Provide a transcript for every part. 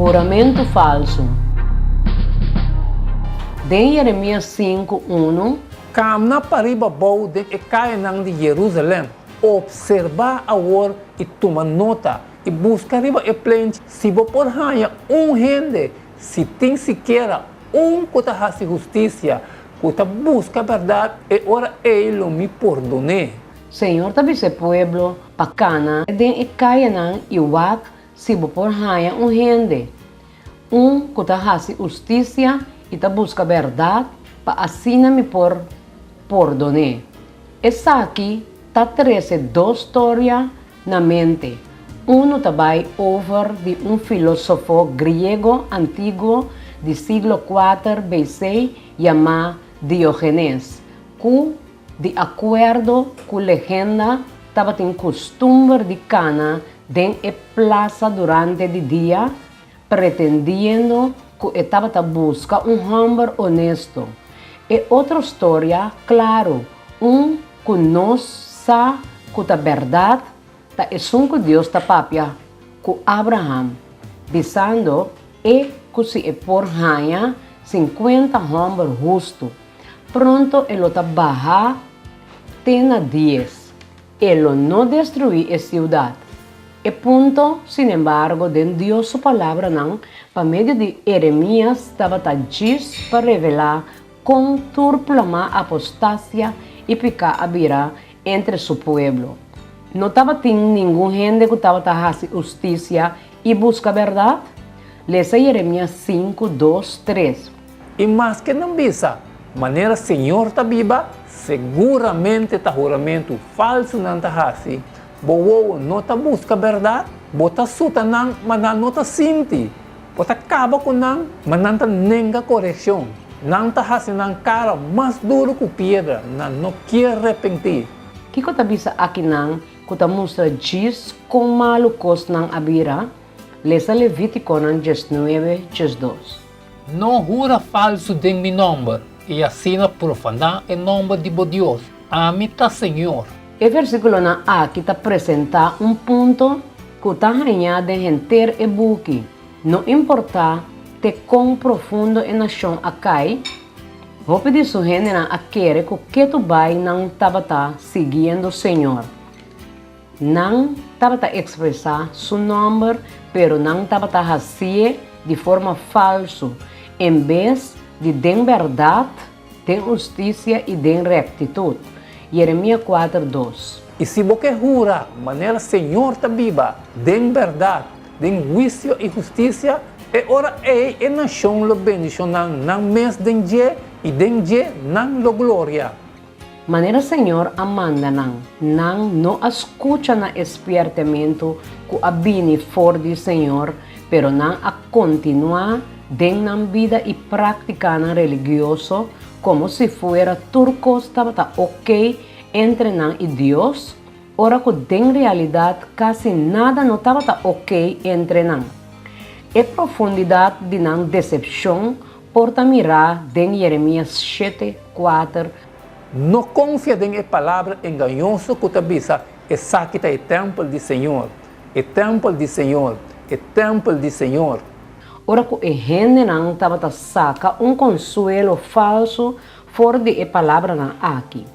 Huramentu falsu. Den Jeremias 5, 1. Kamna pariba abou den e kayanan di Jerusalèm, opserbá awor i tuma nota, i buska riba e plenchi si bo por haña un hende, si tin sikiera un ku ta hasi hustisia, ku ta buska bèrdat, e ora ei lo mi pordon'é. Señor ta bisa e pueblo pa kana den e kayanan i wak si bo por haña un hende, un ku ta hasi hustisia i ta buska bèrdat, pa asina mi por pordon'é. Esaki ta trese dos storia na mente. Unu ta bai over di un filósofo griego antiguo di siglo kuater BC yamá Diogenes, ku, di akuerdo ku legenda, tabatin kustumber di kana den e plasa durante di dia, pretendiendo ku e tabata buska un hòmber onesto. E otro storia, klaru, un ku nos sa ku ta bèrdat, ta esun ku Dios ta papia ku Abraham, bisando e ku si e por haña sinkuenta hòmber hustu, pronto e lo ta baha te na dies. E lo no destruí e siudat. E punto, sinembargo, den Dios su palabranan pa medio di Eremías tabata djis pa revelá kon tur plamá apostasia i piká a bira entre su pueblo. No tabatin ningun hende ku tabata hasi hustisia i buska bèrdat? Lesa Jeremías sinku, dos, tres. I maske nan bisa, Manera Señor ta biba, seguramente ta huramentu falsu nan ta hasi. Bo wowo no ta buska bèrdat, bo ta suta nan, ma nan no ta sinti. Bo ta kaba ku nan, ma nan ta nenga korekshon. Nan ta hasi nan kara mas duru ku piedra, nan no kier repentí. Kiko ta bisa akinan ku ta mustra djis kon malu kosnan a bira? Lesa Levítikonan diesnuebe, diesdos. No hura falsu den mi nòmber i asina profaná e nòmber di bo Dios. Ami ta señor. E versíkulonan aki ta presentá un punto ku ta hañá den henter e buki, No importá te kon profundo e nashon a kai, hopi di su hendenan a kere ku ketu bai nan tabata siguiendo Señor. Nan tabata ekspresá su nòmber, pero nan tabata hasié di forma falsu, en bes di den bèrdat, den hustisia i den rèktitut. Jeremia kuater, dos. I si bo ke hura manera Señor ta biba, den bèrdat, den huisio i hustisia, e ora ei e nashon lo bendishoná nan mes den dje, i den dje nan lo gloria. Manera Señor a manda nan, nan no a skucha na e spièrtementu ku a bini for di Señor, pero nan a kontinuá den nan bida i práktikanan religioso komo si fuera tur kos tabata okey entre nan i Dios, ora ku den realidat kasi nada no tabata okey entre nan. E profundidat di nan desepshon Por ta mirá den Jeremias shete, kuater. No konfia den e palabra engañoso ku ta bisa, Esaki ta e tèmpel di señor, e tèmpel di señor, e tèmpel di señor. Ora ku e hendenan tabata saka un konsuelo falsu for di e palabranan aki,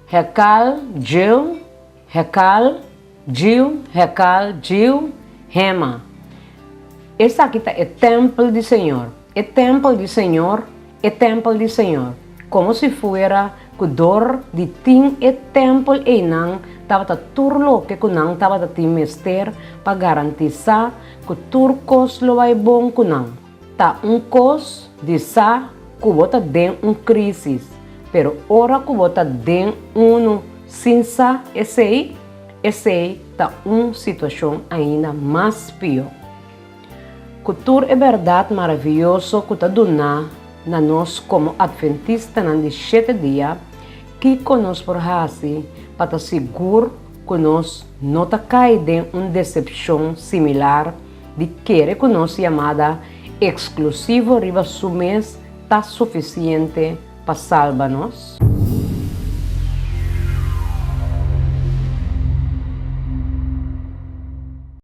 Hekal, Jew, Hekal, Jiu, Hekal, Jiu, Hema. Esaki ta e tèmpel di Señor, e tèmpel di Señor, e tèmpel di Señor. Komo si fuera ku dor di tin e tèmpel ei nan tabata tur loke ku nan tabata tin mester pa garantisá ku tur kos lo bai bon ku nan. Ta un kos di sa ku bo ta den un krísis, pero ora ku bo ta den unu sin sa esei, esei ta un situashon ainda mas pió. Ku tur e bèrdat maravioso ku ta duná na nos komo Atventistanan di Shete Dia, kiko nos por hasi pa ta sigur ku nos no ta kai den un desepshon similar di kere ku nos yamada eksklusivo riba su mes ta sufisiente pa salba nos?